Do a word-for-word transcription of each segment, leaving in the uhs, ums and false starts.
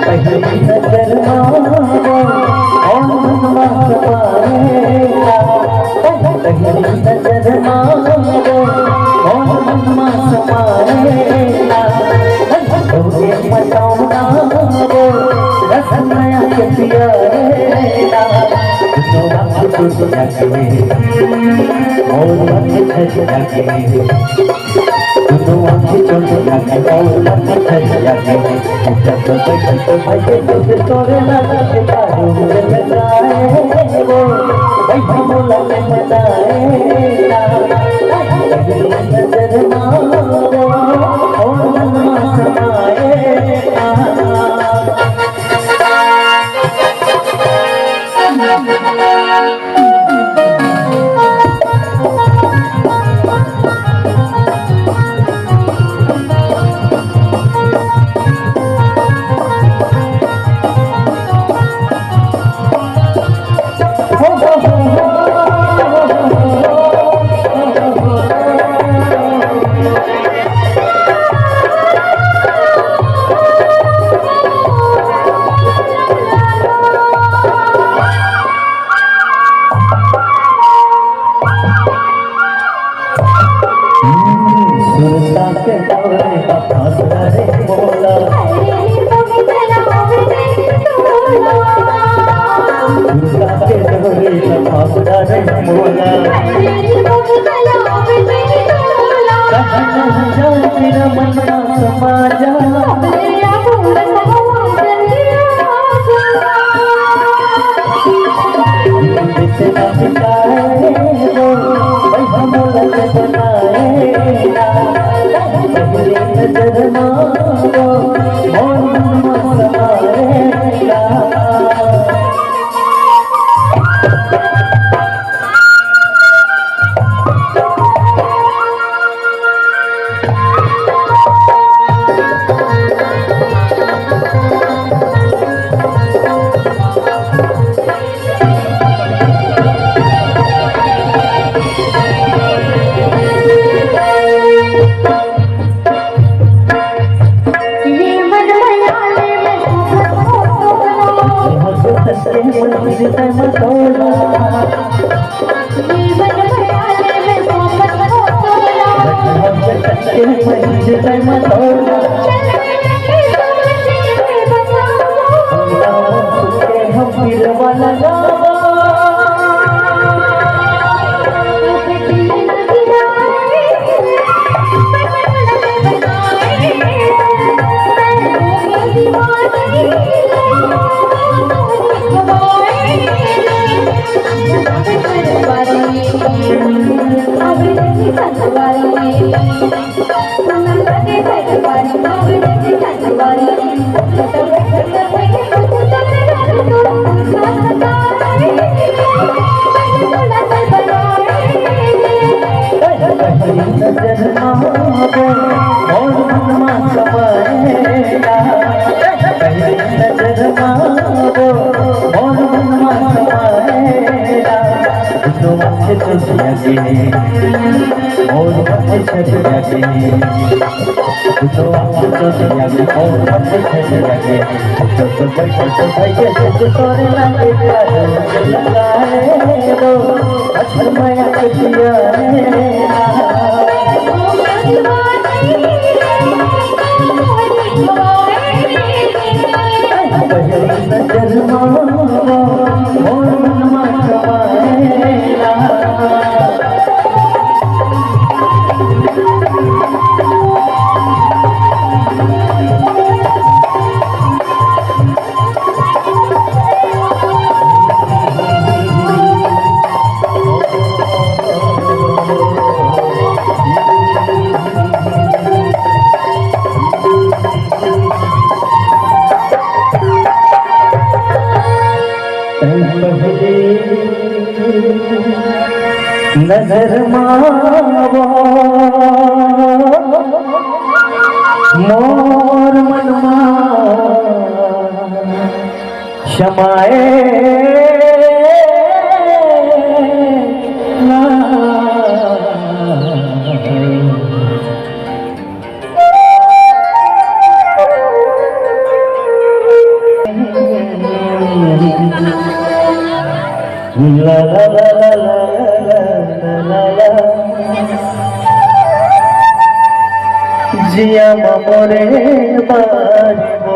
पहली नजर मा वो कौन मनवा समाएला, पहली नजर मा वो कौन मनवा समाएला, तोरे पटौना वो रस नया के पियाएला, तो आँख तो लगे और आँख लगे। दुनो आँखी चोट लागे और लगे खैया के। जब बैठी तो भैया तो तोरे लागे के तारू में जाए वो। बैठा बोला के बताए ना। पहली नजर मारो और मन मा समाए ना। सुरता के तोरे का फासला रे मोला। सुरता के तोरे का फासला रे मोला। कहाँ जाए तेरा मन का समाजा। पहली नजर मा वो मोर मन मा समाए ना। जिया मा मोरे बारी वो।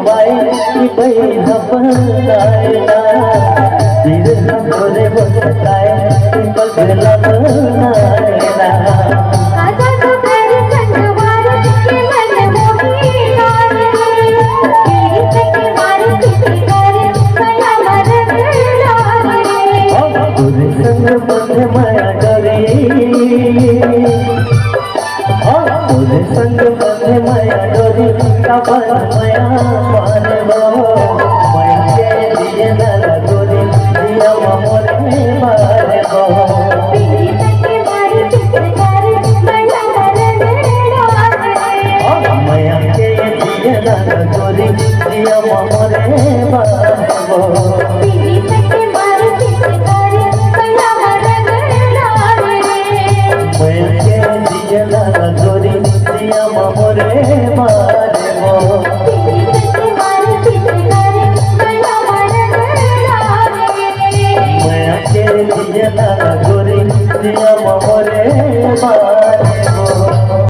बाई, कि बाई हम गायना, दिल हम तोरे हो सताए, पगला बनायना। तोरे संग बंधे मया डोरी, हाँ, तोरे संग बंधे मया डोरी, काबर मया मारबो, मया के दिए ना डोरी, जिया मोरे मारबो। मया के दिए ना डोरी, जिया मोरे मारबो। मया के दिए ना डोरी, जिया मोरे मारबो। मया के दिए ना डोरी, जिया मोरे मारबो।